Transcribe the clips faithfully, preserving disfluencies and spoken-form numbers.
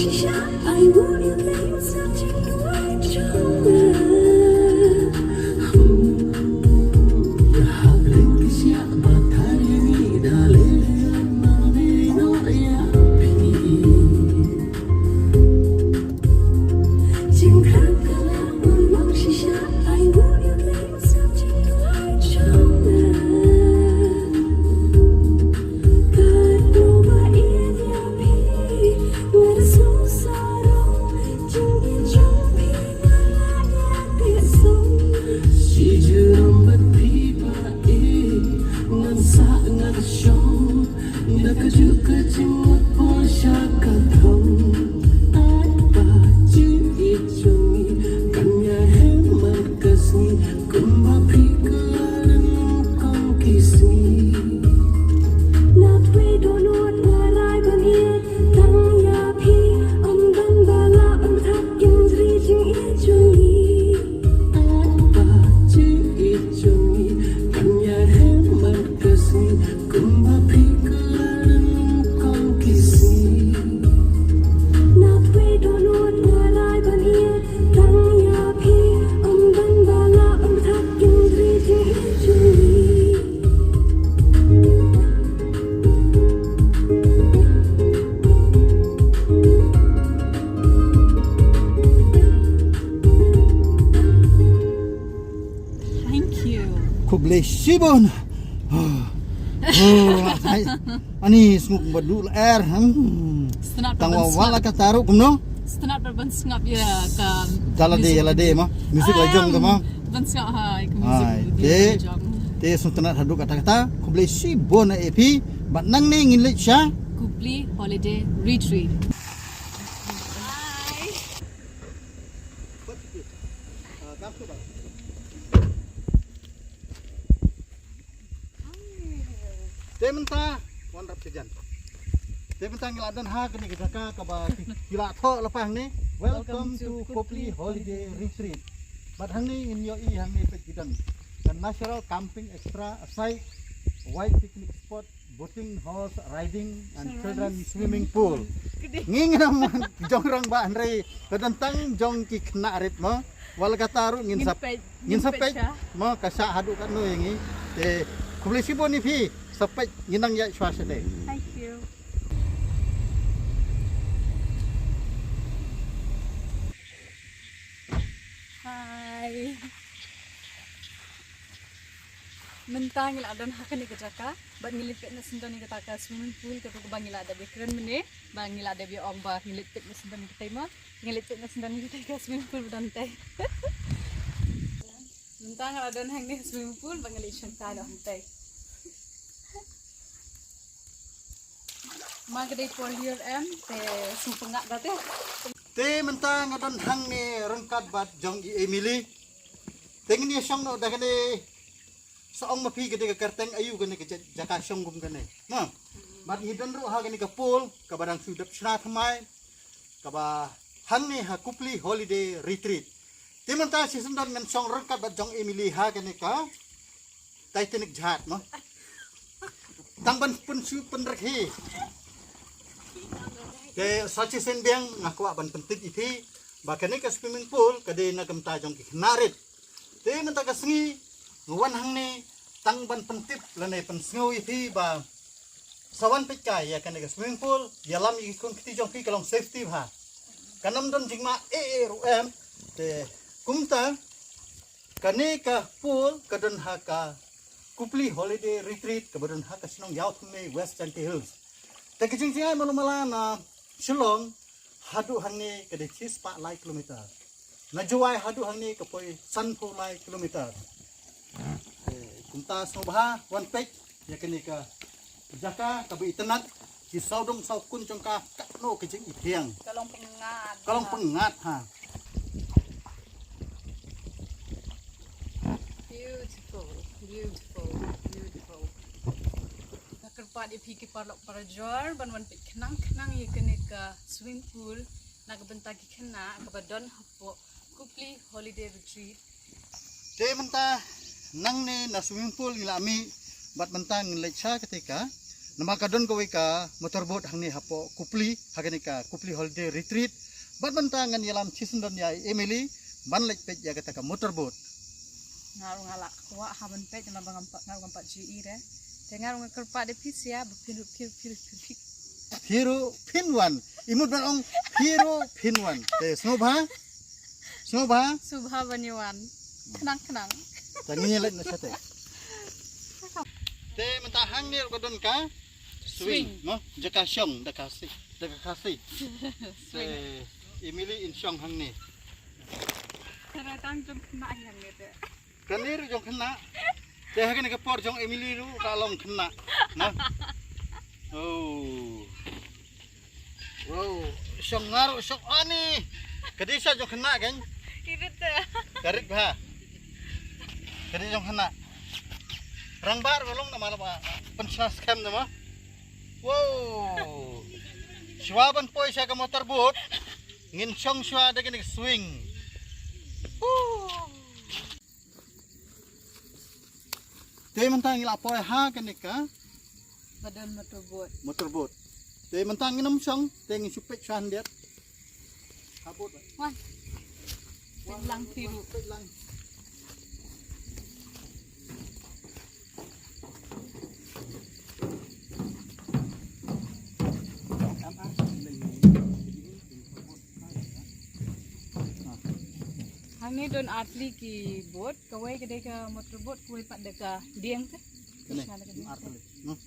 Thank you. Khublei shibun. Ani snguk badu la er. Tang wa wala ka taru kumno? Sngap da ban sngap ya ka. Dala de, dala de ma. Music la jong ka ma. Ban sngap ha ka music. Te te snguk tnat haduk kata kata. Khublei shibun na epi. Bat nang ne ngin leit sha Kupli Holiday Retreat. Te mynta wan rap sejan. Te mynta ngi la don ha kane ka jaka kaba ki la thoh la pang ne. Welcome to Kopli Holiday Retreat. Bad hangne ngin ïohi hangne peit ki don ka natural camping extra a site, wide picnic spot, boating, horse riding and children swimming pool. Ngi ngam jong rang ba hynrei ka don tang jong ki khynnah rit mo. Wal kata ruh ngin sa peit. Ngin sa peit mo ka shah haduh katno ïa ngi. Te khublei shibun ïa phi sa peit, ngin nang ïaid shuwa shatei. Thank you. Hi. Mynta ngi la don ha kane ka jaka bad ngi leit peit na syndon ïa kata ka swimming pool kata kaba ngi la dep ïa kren mynne. Ba ngi la dep ïa ong ba ngi leit peit na syndon ïa kata ma. Ngi leit peit na syndon ïa kata ka swimming pool ba don tei. Mynta nga la don hangne swimming pool ba nga leit shong kai noh hangtei. Ma ka dei por lyiur em te sngewpyngngad da te. Te mynta nga don hangne ryngkat bad jong i Emily. Te ngin ïa shong noh da kane. Sa ong ma phi ka dei ka kyrteng aïu kane ka jaka shong kum kane. Bad ngi don ruh ha kane ka pool kaba dang shu dep shna thymmai. Kaba hangne ha Kupli Holiday Retreat. Te mynta shisien don ngan shong ryngkat bad jong Emily ha kane ka Titanic jahaj mo. Tang ban pynshu pynrek hi. Te sa shisien biang nga kwah ban pyntip ïa phi ba kane ka swimming pool ka dei na ka bynta jong ki khynnah rit. Te mynta ka sngi nga wan hangne tang ban pyntip lane pynsngew ïa phi ba sa wan peit kai ïa kane ka swimming pool, ïalam ïa ki khun kti jong phi ka long safety bha. Kan ym don jingma eh eh ruh em. Te kumta kane ka pool ka don ha ka Kupli Holiday Retreat kaba don ha ka shnong Ïawthymmai, West Jaintia Hills. Te ka jingjngai malu mala na Shillong haduh hangne ka dei shispah lai kilometer. Na Jowai haduh hangne ka poi sanphew lai kilometer. Kumta sngewbha wan peit ïa kane ka jaka kaba itynnat, ki sawdong sawkun jong ka katno ka jingithiang. Ka long pyngngad. Ka long pyngngad ha. Beautiful, beautiful, beautiful. Nga kyrpad ïa phi ki paralok parajor ban wan peit khnang khnang ïa kane ka swimming pool na ka bynta ki khynnah kaba don hapoh Kupli Holiday Retreat. Te mynta nangne na swimming pool ngi la mih bad mynta ngin leit sha kata ka Namar ka don kawei ka motorboat hangne hapoh Kupli, ha kane ka Kupli Holiday Retreat. Bad mynta ngan ïalam shisien don ïa i Emily ban leit peit ïa kata ka motorboat. Nga ruh nga la kwah ha ban peit namar ba ngam pat, nga ruh ngam pat ju ïohi re. Te nga ruh nga kyrpad ïa phi sha ba phin ruh, phi ruh, phi ruh, phi ruh, phi ruh. Phi ruh phin wan. I mut ban ong phi ruh phin wan. Te sngewbha. Sngewbha. Sngewbha ban ïa wan. Khnang khnang. Te ngin ïa leit noh shatei. Te mynta hangne ruh ka don ka swing. Swing. Mo, jaka shong, da ka Khasi, da ka Khasi. Te Emily in shong hangne. Tara tang jong khynnah hangne te. Kane ruh jong khynnah. Te ha kane ka por jong Emily ruh ka long khynnah. Mo. Oh. Wow, shong nga ruh shong ani. Ka dei sha jong khynnah kan? Ka rit te. Ka rit bha. Ka dei jong khynnah. Rangbah ruh ka long namar ba pynshna skhem te mo. Wow. Shuwa ban poi sha ka motorboat, ngin shong shuwa da kane ka swing. Woo. Te mynta ngi la poi ha kane ka ba don motorboat. Motorboat. Te mynta ngin ym shong, te ngin shu peit sha khyndiat. Ha boat. Wan. Peit lang phi ruh. Peit lang. Hangne don ar tylli ki boat. Kawei ka dei ka motorboat, kawei pat da ka dieng te. Kane, ar tylli. Hmm.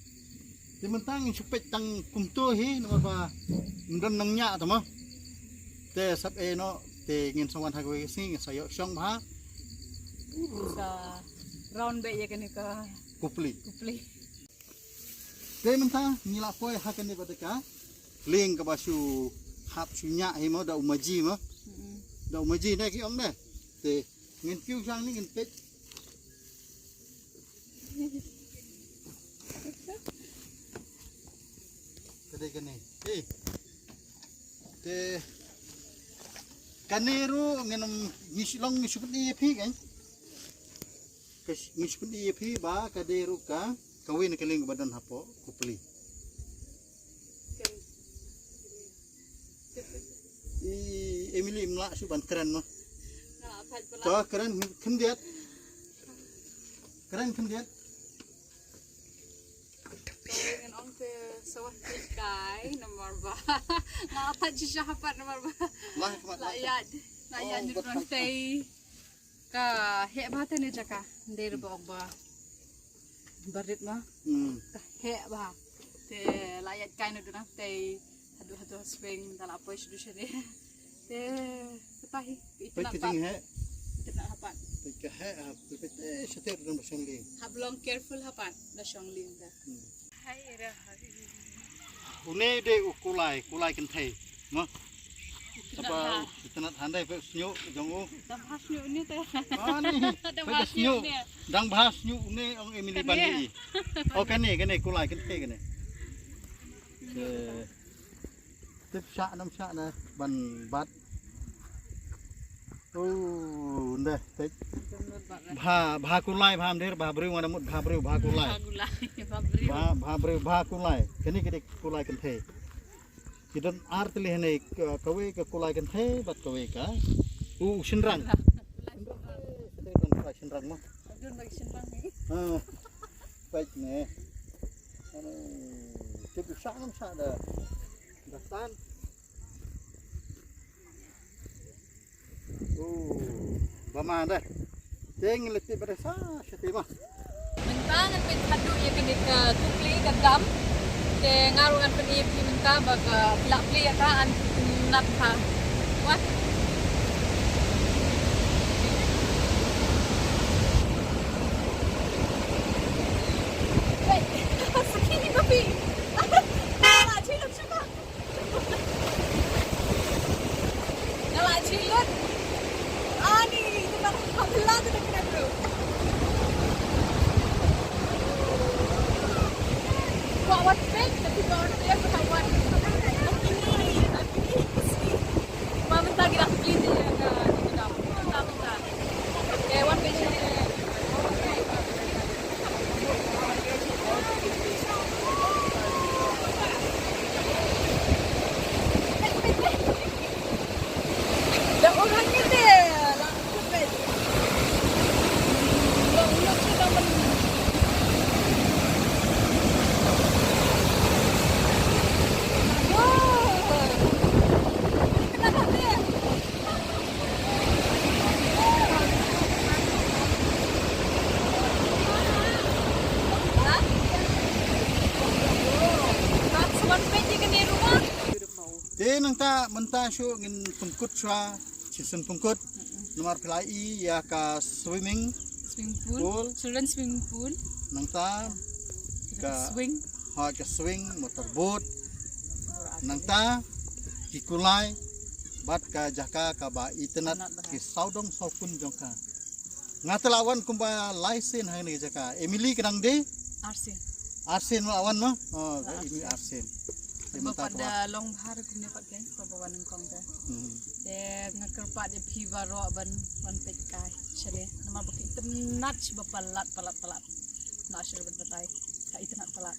Te mynta ngin shu peit tang kumto hi, namar ba ngim don nongñiah te mo. Te sap eh noh, te ngin sa wan ha kawei ka sngi, ngin sa ïoh shong bha. Sa round beit ïa kane ka Kupli. Kupli. Te mynta ngi la poi ha kane ba da ka lieng kaba shu hap shu ñiah hi mo, da u maji mo. Mm. Da u maji ne ki ong ne. Te ngin kiew shang ni ngin peit. Ka dei kane. Te, te kane ruh ngin ym, ngi shu long ngi shu pyni ïa phi kan. Ka sh-, ngi shu pyni ïa phi ba ka dei ruh ka, kawei na ka lieng ba don hapoh Kupli. I Emily im lah shuh ban kren mo. To kren khyndiat. Kren khyndiat. Ngan ong te sawah kai namar ba nga la thait shisha ha pat namar ba la ïaid, la ïaid nyrong tei. Ka heh bha te ne jaka. Ndei ruh ba ong ba barit ma. Hmm. Ka heh bha. Te la ïaid kai na duna tei haduh haduh swing, da la poi sha duna shane. Te kata hi. Peit ka jingheh. Itynnad ha pat. Peit ka heh ha, peit te shatei ruh don ba shong lieng. Hap long careful ha pat da shong lieng te. Hmm. Une dei u kulai, kulai kynthei. Mo. Saba itynnad hangne peit sniuh jong u. Dang bha sniuh une te. Ani, dang bha sniuh une. Dang bha sniuh une ong Emily ban ïohi. Oh, kane, kane kulai kynthei kane. Te tip shah nam shah na ban bat. Oh, nde, te. Bha, bha kulai, bha mder, bha briew, nga da mut bha briew, bha kulai. Bha kulai, bha briew. Bha, bha briew, bha kulai. Kane ka dei kulai kynthei. Ki don ar tylli hangne, ka, kawei ka kulai kynthei bad kawei ka u shynrang. Shynrang. Shynrang mo. Don ba shynrang ni. Ah. Peit ne. Ano. Tip shah nam shah da. Da tan. Oh, ba ma da. Te ngin leit peit ba da sa shatei ma. Mynta ngan peit haduh ïa kane ka Kupli ka dam. Te nga ruh ngan pyni ïa phi mynta ba ka pla pli ïa ka an pynap ha. Wah. Wait, sakhi ni ka phi. Nga la jilot. Ani, tu nak pabla tu nak kena bro. Buat, buat fake, tapi buat orang tu yang ketahuan. Ini, ini, ini. Mama tak kira Nangta mynta shu ngin pynkut shuwa, shisien pynkut. Namar phi la i ïa ka swimming Swimming pool. Pool. Children swimming pool. Nangta Ka ka swing. Ha ka swing, motor boat. Nangta ki kulai bad ka jaka kaba itynnat, ki sawdong sawkun jong ka. Nga te la wan kumba lai sien ha kane ka jaka. Emily ka dang dei? Arsien. Arsien ma wan ma? Oh, ka Emily arsien. Te Ba mynta pat kaba da long bha kumne pat, keiñ pat ba wan nyngkong te. Hmm. Te nga kyrpad ïa phi baroh ban wan peit kai. Shane namar ba ki itynnat ba palat palat palat. Na shane ban batai. Ka itynnat palat.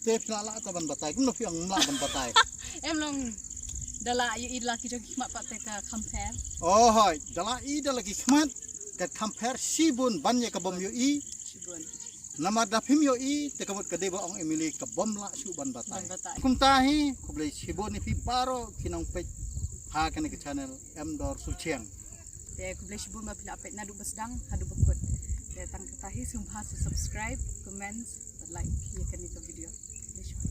Te phi la lah ta ban batai. Kumno phi ong ym lah ban batai? Em long da la ïohi da la ki jong ki khmat pat te ka kham pher. Oh hoi, da la i da la ki khmat ka kham pher shibun ban ïa ka bym ïohi. Shibun. Namar da phim ïohi te ka mut ka dei ba ong Emily ka bym lah shuh ban batai. Ban batai. Kumta hi, khublei shibun ïa phi baroh ki nongpeit ha kane ka channel Em Dor Suchiang. Te khublei shibun ba phi la peit naduh ba sdang haduh ba kut. Te tang kata hi sngewbha sa subscribe, comment, bad like ïa kane ka video. Khublei shibun.